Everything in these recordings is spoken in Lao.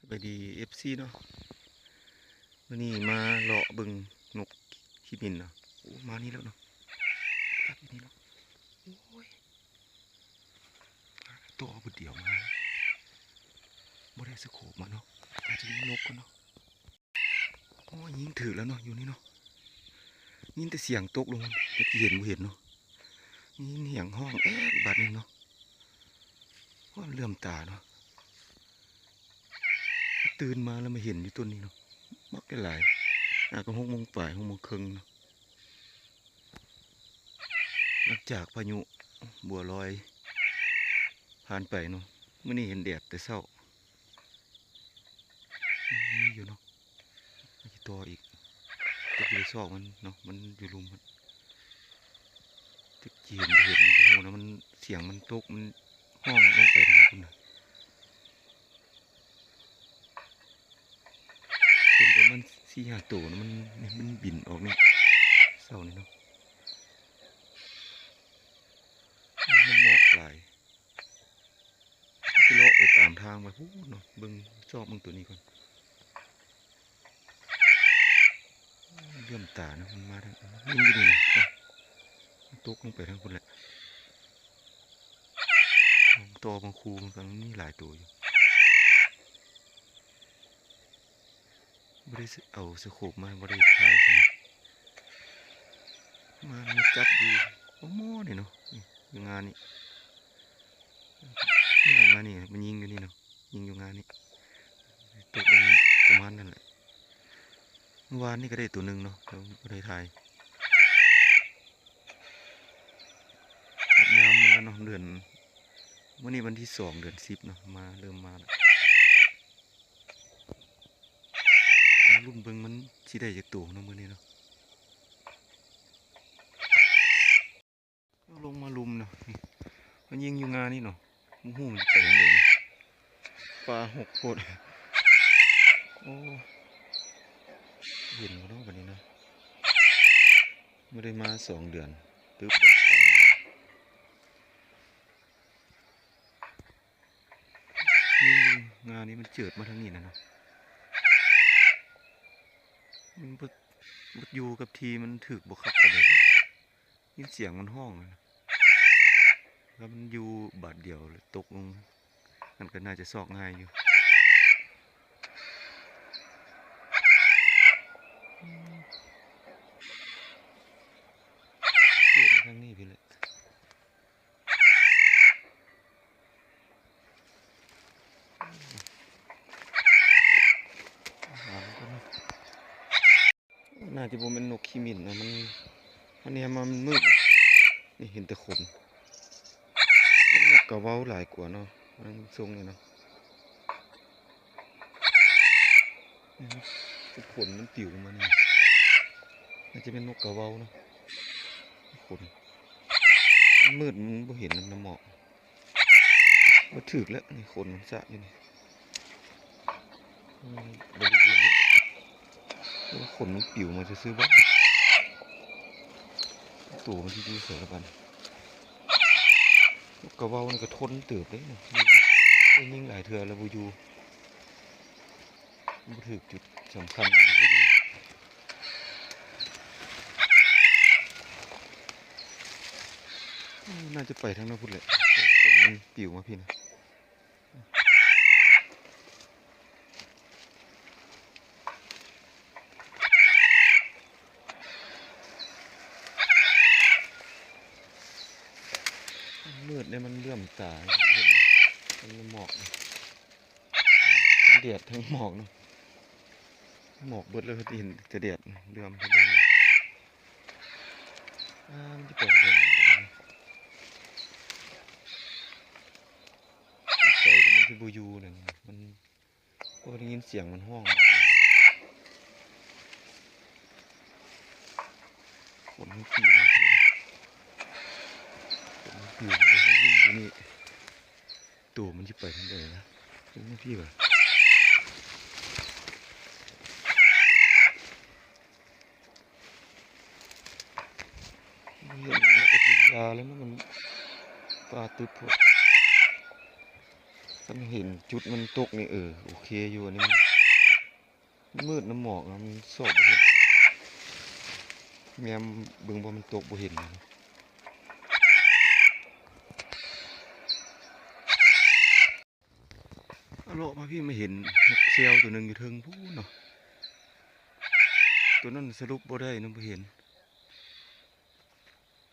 ສະບາຍດີ ເອັຟຊີ ເນາະ, ມື້ນີ້ມາເລາະເບິ່ງນົກຂີ້ໝິ່ນເນາະ. ໂອ້ ມານີ້ແລ້ວເນາະ, ຈັບຢູ່ນີ້ແລ້ວ. ໂອ້ຍ ຕໍ່ບຶດດຽວມາ, ບໍ່ໄດ້ສະໂຄບມາເນາະ, ອາດຈະມີນົກກ່ອນເນາະ. ໂອ້ຍ ຍິງຖືກແລ້ວເນາະ ຢູ່ນີ້ເນາະ, ຍິນແຕ່ສຽງຕົກລົງ, ຈັກຊິເຫັນບໍ່ເຫັນເນາະ. ຍິນສຽງຮ້ອງແອດບາດໜຶ່ງເນາະ. ໂອ້ຍ ເຫຼື້ອມຕາເນາະ, ຕື່ນມາແລ້ວມາເຫັນຢູ່ຕົ້ນນີ້ເນາະ, ບັກຫຼາຍ. ອາ ກໍຫົກໂມງປາຍ ຫົກໂມງເຄິ່ງເນາະ, ຫຼັງຈາກພາຍຸບົວລອຍຜ່ານໄປເນາະ, ມື້ນີ້ເຫັນແດດແຕ່ເຊົ້າ. ມີຢູ່ເນາະ, ມັນຊິຕໍ່ອີກ, ແຕ່ຢູ່ໃນຊອກມັນເນາະ, ມັນຢູ່ລຸ່ມມັນ. ຈັກຊິເຫັນບໍ່ເຫັນ ມັນບໍ່ຮູ້ນະ, ມັນ ສຽງມັນຕົກ ມັນຮ້ອງລົງໄປທາງພຸ້ນນະ. ເຫັນປະມານສີ່ຫ້າໂຕນະ, ມັນ ມັນບິນອອກນີ້ ເຊົ້ານີ້ເນາະ. ມັນໝອກຫຼາຍ. ຊິເລາະໄປຕາມທາງໄປພຸ້ນເນາະ, ເບິ່ງ ຊອກເບິ່ງໂຕນີ້ກ່ອນ. ເຫຼື້ອມຕານະ, ມັນມາທາງນີ້ ມັນຢູ່ນີ້ນະ, ມັນຕົກລົງໄປທາງພຸ້ນແຫຼະ. ຕໍ່ບາງຄູ່ມັນກໍມີຫຼາຍໂຕຢູ່. ບໍ່ໄດ້ເອົາສະໂຄບມາ, ບໍ່ໄດ້ຖ່າຍຊັ້ນນະ. ມາ ມາຈັບຢູ່ໝໍ່ໆນີ້ເນາະ, ນີ້ ຢູ່ງານີ້. ຍ້າຍມານີ້ ມັນຍິງຢູ່ນີ້ເນາະ, ຍິງຢູ່ງານີ້, ຕົກລົງປະມານນັ້ນແຫຼະ. ມື້ວານນີ້ກໍໄດ້ໂຕໜຶ່ງເນາະ, ແຕ່ບໍ່ໄດ້ຖ່າຍ. ຍາມມັນແລ້ວເນາະ, ເດືອນ ມື້ນີ້ວັນທີສອງ ເດືອນສິບເນາະ, ມາ ເລີ່ມມາແລ້ວ. ມາລຸ້ນເບິ່ງມັນຊິໄດ້ຈັກໂຕເນາະ ມື້ນີ້ເນາະ. ເອົາລົງມາລຸ່ມເນາະ, ນີ້ ມັນຍິງຢູ່ງານີ້ເນາະ, ບໍ່ຮູ້ມັນໄປທາງໃດເນາະ. ປ່າຮົກໂພດ. ໂອ້ ເຫັນບໍ່ເນາະບັດນີ້ເນາະ, ບໍ່ໄດ້ມາສອງເດືອນ. ຕຶບ ນີ້ຢູ່ງານີ້ ມັນເຈີດມາທາງນີ້ນະເນາະ, ມັນບໍ່ ບໍ່ຢູ່ກັບທີ່, ມັນຖືກບໍ່ຄັກປານໃດເນາະ. ຍິນສຽງມັນຮ້ອງນະ, ແລ້ວມັນຢູ່ບາດດຽວແລ້ວຕົກລົງ, ມັນກໍໜ້າຈະຊອກງ່າຍຢູ່. ເຈີດມາທາງນີ້ພີ້ແຫຼະ. ຫາມັນກ່ອນເນາະ. ໜ້າຈະບໍ່ແມ່ນນົກຂີ້ໝິ່ນເນາະ, ມັນ ມັນແນມມາ ມັນມືດເນາະ. ນີ້ເຫັນແຕ່ຂົນ, ແມ່ນນົກກະເວົ້າຫຼາຍກວ່າເນາະ, ເບິ່ງຊົງນີ້ເນາະ. ນີ້ເນາະ, ຂົນມັນປິວມານີ້, ໜ້າຈະແມ່ນນົກກະເວົ້າເນາະ. ຂົນ ມັນມືດ ມັນບໍ່ເຫັນນຳໝອກ. ບໍ່ຖືກແລ້ວ ນີ້ຂົນມັນສະຢູ່ນີ້. ອືມ ບໍລິເວນນີ້ ໂອ້ ຂົນມັນປິວມາຊື່ໆ ບໍ່ ໂຕມັນຊິຢູ່ໃສລະບັດນີ້. ກະເວົ້ານີ້ກໍທົນເຕີບເດ້ ໄດ້ຍິງຫຼາຍເທື່ອແລ້ວບໍ່ຢູ່. ບໍ່ຖືກຈຸດສຳຄັນ ມັນບໍ່ຢູ່. ອືມ ໜ້າຈະໄປທາງນັ້ນພຸ້ນແຫຼະ ຂົນມັນປິວມາພີ້ນະ. ມືດເດ້ ມັນເຫຼື້ອມຕາ ເຫັນ ເຫັນໝອກ. ທັງແດດທັງໝອກເນາະ ໝອກເບິດແລ້ວ ເຫັນແຕ່ແດດ ເຫຼື້ອມ ເຫຼື້ອມ. ອ່າ ມັນຈະໄປທາງໃດເນາະ ບັດນີ້ເນາະ ໃສ່ແລ້ວມັນຊິບໍ່ຢູ່ແລ້ວນີ້ ມັນ ໂອ້ ໄດ້ຍິນສຽງມັນຮ້ອງ ຂົນມັນປິວມາພີ້ນະ ຂົນມັນປິວມາຢູ່ນີ້. ໂຕມັນຊິໄປທາງໃດນະ ຢູ່ພີ້ຫວາ ບໍ່ເຫັນ ມັນກໍຊິລາແລ້ວນະ ມັນປ່າຕຶບໂພດ. ຄັນເຫັນຈຸດມັນຕົກນີ້ ເອີ ໂອເຄຢູ່. ອັນນີ້ມັນມືດນຳໝອກເນາະ ມັນຊອກບໍ່ເຫັນ. ແນມເບິ່ງບໍ່ ມັນຕົກບໍ່ເຫັນ. ເລາະມາພີ້ມາເຫັນນົກແຊວໂຕໜຶ່ງຢູ່ເທິງພຸ້ນເນາະ. ໂຕນັ້ນສະຫຼຸບບໍ່ໄດ້ນຳ ບໍ່ເຫັນ.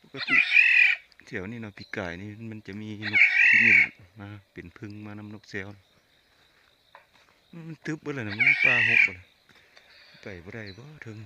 ປົກກະຕິແຖວນີ້ເນາະ ປີກາຍນີ້ມັນຈະມີນົກຂີ້ໝິ່ນມາເປັນເພິ່ງມານຳນົກແຊວ. ມັນຕຶບເບິດແລ້ວນະ ມັນປ່າຮົກເບິດແລ້ວ. ໄປບໍ່ໄດ້ບໍ່ເທິງ.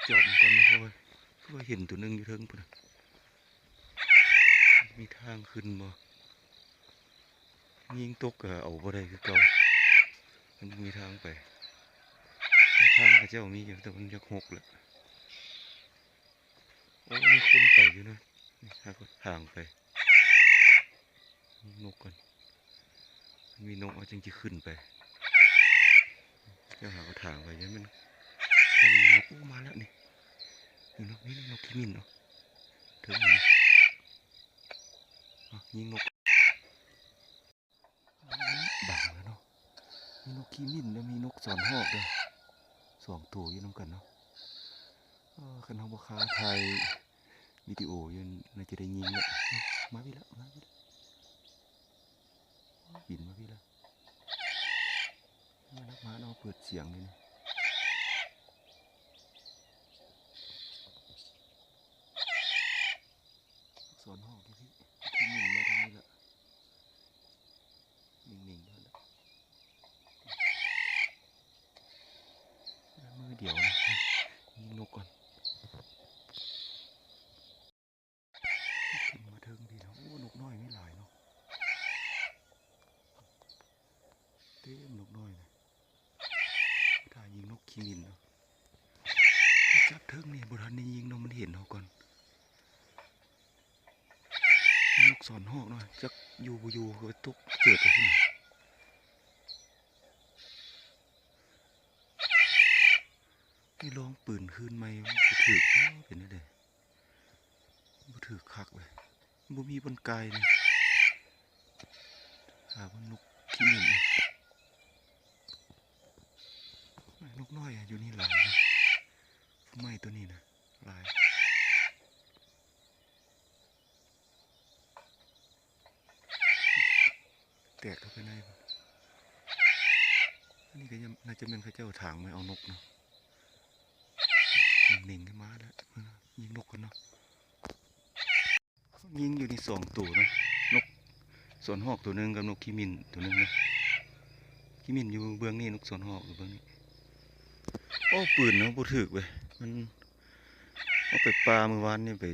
ຈອບມັນກ່ອນນະ ເພາະວ່າ ເພາະວ່າເຫັນໂຕໜຶ່ງຢູ່ເທິງພຸ້ນນະ. ມີທາງຂຶ້ນບໍ່? ຍິງຕົກກໍເອົາບໍ່ໄດ້ຄືເກົ່າ. ມັນບໍ່ມີທາງໄປ. ທາງເຂົາເຈົ້າມີຢູ່ ແຕ່ມັນຢາກຮົກແຫຼະ. ໂອ້ ມີຄົນໄປຢູ່ນະ. ນີ້ ຫາກະຖາງໄປ. ຍິງນົກກ່ອນ. ມີນົກເຮົາຈຶ່ງຈະຂຶ້ນໄປ. ເຈົ້າຫາກະຖາງໄປ ຢ້ານມັນ ຢ້ານມີນົກ. ໂອ້ ມາແລ້ວນີ້. ນີ້ເນາະ ນີ້ນົກຂີ້ໝິ່ນເນາະ. ເຖິງແລ້ວນະ. ອ່ະ ຍິງນົກ. ບັງແລ້ວເນາະ. ມີນົກຂີ້ໝິ່ນ ແລ້ວມີນົກສອນຮອກເດີ. ສອງໂຕຢູ່ນຳກັນເນາະ. ເອີ ຄັນເຮົາບໍ່ຄາຖ່າຍວິດີໂອຢູ່ ໜ້າຈະໄດ້ຍິງແຫຼະ. ມາພີ້ລະ ມາພີ້ລະ. ບິນມາພີ້ລະ. ມາເນາະ ມາເນາະ ເປີດສຽງເລີຍນີ້. ສອນຮອກຢູ່ພີ້ ຂີ້ໝິ່ນມາທາງນີ້ລະ. ນິ່ງໆ ເດີລະ. ມືດຽວນະ ຍິງນົກກ່ອນ. ຂຶ້ນມາເທິງພີ້ເນາະ. ໂອ້ ນົກນ້ອຍມີຫຼາຍເນາະ. ເຕັມນົກນ້ອຍນະ. ຖ້າຍິງນົກຂີ້ໝິ່ນເນາະ. ຈັບເທິງນີ້ບໍ່ທັນໄດ້ຍິງເນາະ ມັນເຫັນເຮົາກ່ອນ. ນົກສອນຮອກເນາະ ຈັກຢູ່ບໍ່ຢູ່ ກໍຕົກເຈີດໄປພຸ້ນ. ໄປລອງປືນຄືນໃໝ່ ບໍ່ຖືກ. ເປັນແນວໃດ? ບໍ່ຖືກຄັກເລີຍ. ບໍ່ມີບ່ອນກາຍເລີຍ. ຫາວ່ານົກຂີ້ໝິ່ນເນາະ. ນົກນ້ອຍຢູ່ນີ້ຫຼາຍເນາະ. ໄມ້ໂຕນີ້ນະ ຫຼາຍ. ແຕກເຂົ້າໄປໃນ. ອັນນີ້ກໍຍັງ ໜ້າຈະແມ່ນເຂົາເຈົ້າຖາງໄວ້ເອົານົກເນາະ. ເໜັງມາແລ້ວ. ຍິງນົກກ່ອນເນາະ. ຍິງຢູ່ນີ້ສອງໂຕເນາະ. ນົກສອນຮອກໂຕໜຶ່ງກັບນົກຂີ້ໝິ່ນໂຕໜຶ່ງເນາະ. ຂີ້ໝິ່ນຢູ່ເບື້ອງນີ້ ນົກສອນຮອກຢູ່ເບື້ອງນີ້. ໂອ້ ປືນເຮົາບໍ່ຖືກເວີຍ. ມັນ ເຮົາໄປປ່າມື້ວານນີ້ ໄປ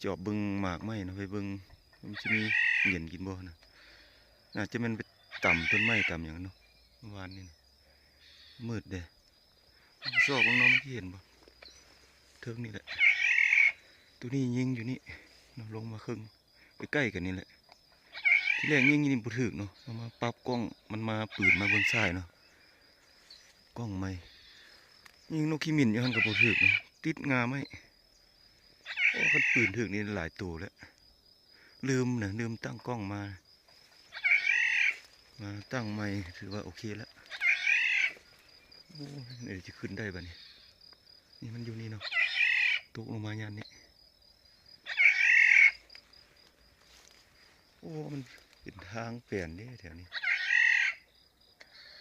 ຈອບເບິ່ງໝາກໄມ້ນະ ໄປເບິ່ງມັນຊິມີເຫງັນກິນບໍ່ນະ. ໜ້າຈະແມ່ນໄປຕຳຕົ້ນໄມ້ຕຳຫຍັງເນາະ ວານນີ້ນະ. ມືດເດ້. ຊອກເບິ່ງເນາະ ມັນຊິເຫັນບໍ່? ເທິງນີ້ແຫຼະ. ໂຕນີ້ຍິງຢູ່ນີ້ເນາະ ລົງມາເຄິ່ງ ໃກ້ໆກັນນີ້ແຫຼະ. ທີແລກຍິງຢູ່ນີ້ບໍ່ຖືກເນາະ ເອົາມາປັບກ້ອງ ມັນມາ ປືນມາເບິ່ງຊ້າຍເນາະ. ກ້ອງໃໝ່ ຍິງນົກຂີ້ໝິ່ນຢູ່ຫັ້ນກໍບໍ່ຖືກເນາະ ຕິດງ່າໄມ້. ໂອ້ ຄັນປືນຖືກນີ້ຫຼາຍໂຕແລ້ວ. ລືມນະ ລືມຕັ້ງກ້ອງມາ ມາຕັ້ງໃໝ່ ຖືວ່າໂອເຄແລ້ວ. ໂອ້ ດຽວຈະຂຶ້ນໄດ້ບາດນີ້. ນີ້ມັນຢູ່ນີ້ເນາະ ຕົກລົງມາຍາມນີ້. ໂອ້ ມັນເປັນທາງແປນເດ້ແຖວນີ້.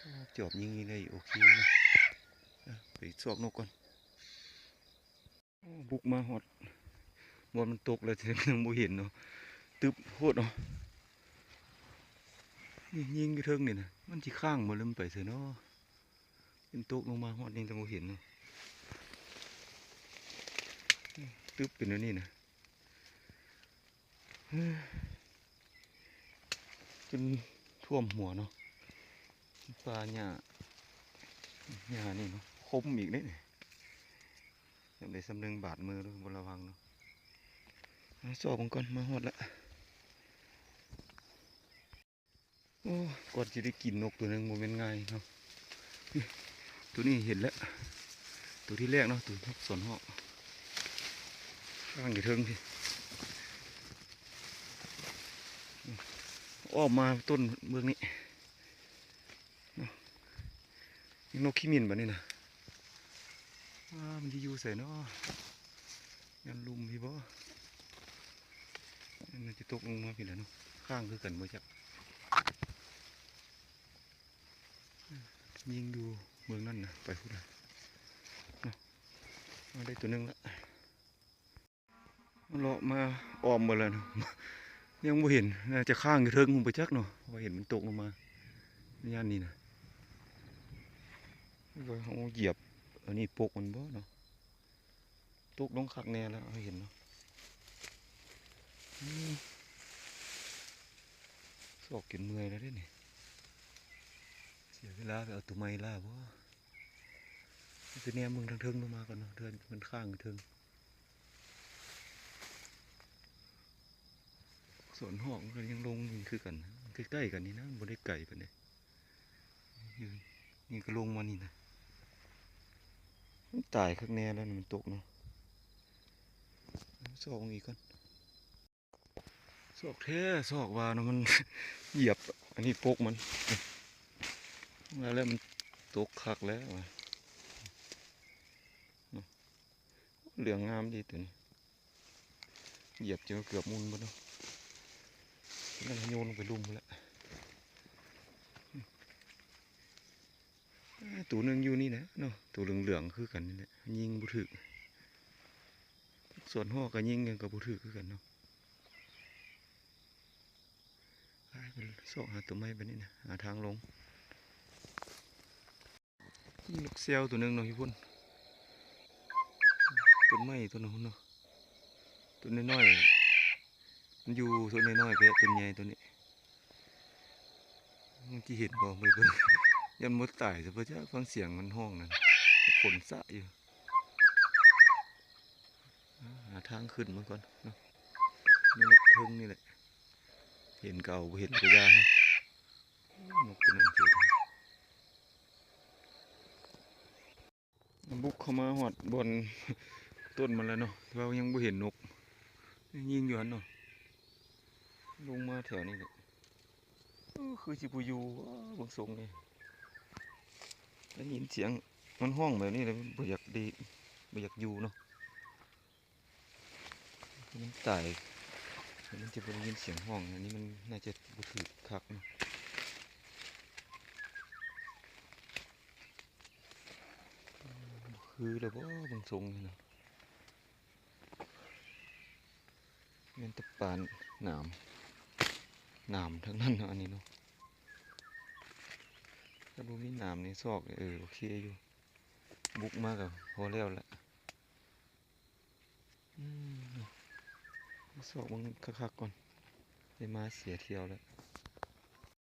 ໂອ້ ຈອບຍິງໄດ້ໂອເຄເນາະ. ອ່ະ ໄປຊອກນົກກ່ອນ. ໂອ້ ບຸກມາຮອດບ່ອນມັນຕົກແລ້ວ ແຕ່ຍັງບໍ່ເຫັນເນາະ ຕຶບໂພດເນາະ. ນີ້ຍິງຢູ່ເທິງນີ້ນະ ມັນຊິຄ້າງບໍ່ ຫຼືມັນໄປໃສເນາະ? ເຫັນຕົກລົງມາຮອດຍັງແຕ່ບໍ່ເຫັນເນາະ. ຕຶບເປັນແນວນີ້ນະ. ຈົນຖ້ວມຫົວເນາະ. ປ່າຫຍ້າ ຫຍ້ານີ້ເນາະ ຄົມອີກເດ້ນີ້. ຢ່າໄດ້ສ່ຳໜຶ່ງບາດມືເດີ ບໍ່ລະວັງເນາະ. ມາຊອກເບິ່ງກ່ອນ ມາຮອດລະ. ໂອ້ ກ່ອນຊິໄດ້ກິນນົກໂຕໜຶ່ງບໍ່ແມ່ນງ່າຍເນາະ. ໂຕນີ້ເຫັນແລ້ວ ໂຕທີແລກເນາະ ໂຕນົກສອນຮອກ ຂ້າງຢູ່ເທິງພີ້. ອ້ອມມາຕົ້ນເບື້ອງນີ້ເນາະ. ຍັງນົກຂີ້ໝິ່ນບັດນີ້ນະ. ອ້າ ມັນຊິຢູ່ໃສເນາະ? ຍ້ອນລຸ່ມພີ້ບໍ? ມັນຈະຕົກລົງມາພີ້ແຫຼະເນາະ. ຄ້າງຄືກັນບໍ່ຈັກ. ຍິງຢູ່ເມືອງນັ້ນນະ ໄປພຸ້ນລະເນາະ. ເອົາ ໄດ້ໂຕໜຶ່ງລະ. ເລາະມາອ້ອມໝົດແລ້ວນະ ຍັງບໍ່ເຫັນ. ໜ້າຈະຄ້າງຢູ່ເທິງພຸ້ນໄປຈັກເນາະ ເພາະວ່າເຫັນມັນຕົກລົງມາໃນຍາມນີ້ນະ. ວ່າເຮົາຢຽບອັນນີ້ປົກມັນບໍ່ເນາະ? ຕົກລົງຄັກແນ່ແລ້ວ ເຮົາເຫັນເນາະ. ອືມ ຊອກຈົນເມື່ອຍແລ້ວເດ້ນີ້. ເສຍເວລາໄປເອົາໂຕໃໝ່ລາບໍ່? ໄປແນມເບິ່ງທາງເທິງລົງມາກ່ອນເນາະ ເທື່ອມັນຄ້າງຢູ່ເທິງ. ສວນຮອກມັນກໍຍັງລົງນີ້ຄືກັນນະ ມັນໃກ້ໆກັນນີ້ນະ ມັນບໍ່ໄດ້ໄກປານໃດ. ຢູ່ນີ້ກໍລົງມານີ້ນະ. ມັນຕາຍຄັກແນ່ແລ້ວນະ ມັນຕົກເນາະ. ຊອກເບິ່ງອີກກ່ອນ. ຊອກແທ້ຊອກວ່າເນາະ ມັນຢຽບອັນນີ້ປົກມັນ ວ່າແລ້ວມັນຕົກຄັກແລ້ວວ່າ. ເຫຼືອງງາມດີໂຕນີ້ ຢຽບຈົນເກືອບມຸນເບິດເນາະ. ນັ້ນໂຍນລົງໄປລຸ່ມພຸ້ນແຫຼະ. ໂຕໜຶ່ງຢູ່ນີ້ແຫຼະເນາະ ໂຕເຫຼືອງໆຄືກັນນີ້ແຫຼະ ຍິງບໍ່ຖືກ. ສວນຮອກກໍຍິງຫຍັງກໍບໍ່ຖືກຄືກັນເນາະ. ໄປຊອກຫາໂຕໃໝ່ບັດນີ້ນະ ຫາທາງລົງ. ມີນົກແຊວໂຕໜຶ່ງເນາະຢູ່ພຸ້ນ ຕົ້ນໄມ້ຕົ້ນນັ້ນເນາະ. ຕົ້ນນ້ອຍໆ ມັນຢູ່ຕົ້ນນ້ອຍໆ ແພະຕົ້ນໃຫຍ່ຕົ້ນນີ້. ມັນຊິເຫັນບໍ່ ໄປເບິ່ງ ຢ້ານບໍ່ຕາຍຊະ ເພາະຈະຟັງສຽງມັນຮ້ອງນັ້ນ ຂົນສະຢູ່. ຫາທາງຂຶ້ນມາກ່ອນເນາະ. ນີ້ແຫຼະເທິງນີ້ແຫຼະ ເຫັນກໍເອົາ ບໍ່ເຫັນກໍຢ່າເນາະ. ໂອ້ ນົກຕົວນັ້ນເກີດ ບຸກເຂົ້າມາຮອດບ່ອນຕົ້ນມັນແລ້ວເນາະ ແຕ່ວ່າຍັງບໍ່ເຫັນນົກ. ຍິງຢູ່ຫັ້ນເນາະ ລົງມາແຖວນີ້ແຫຼະ. ເອີ ຄືຊິບໍ່ຢູ່ ເບິ່ງຊົງນີ້ ໄດ້ຍິນສຽງມັນຮ້ອງແບບນີ້ແລ້ວ ບໍ່ຢາກໄດ້ ບໍ່ຢາກຢູ່ເນາະ. ມັນຕາຍ ມັນຈະບໍ່ໄດ້ຍິນສຽງຮ້ອງ. ອັນນີ້ມັນໜ້າຈະບໍ່ຖືກຄັກເນາະ. ຄືແລ້ວບໍ່ ເບິ່ງຊົງນີ້ນະ. ແມ່ນແຕ່ປານໜາມ ໜາມທັງນັ້ນເນາະ ອັນນີ້ເນາະ. ຖ້າບໍ່ມີໜາມນີ້ ຊອກ ເອີ ໂອເຄຢູ່ ບຸກມາກໍພໍແລ້ວແຫຼະ. ອືມ ຊອກເບິ່ງຄັກໆກ່ອນ ໄດ້ມາເສຍທ່ຽວແລ້ວ.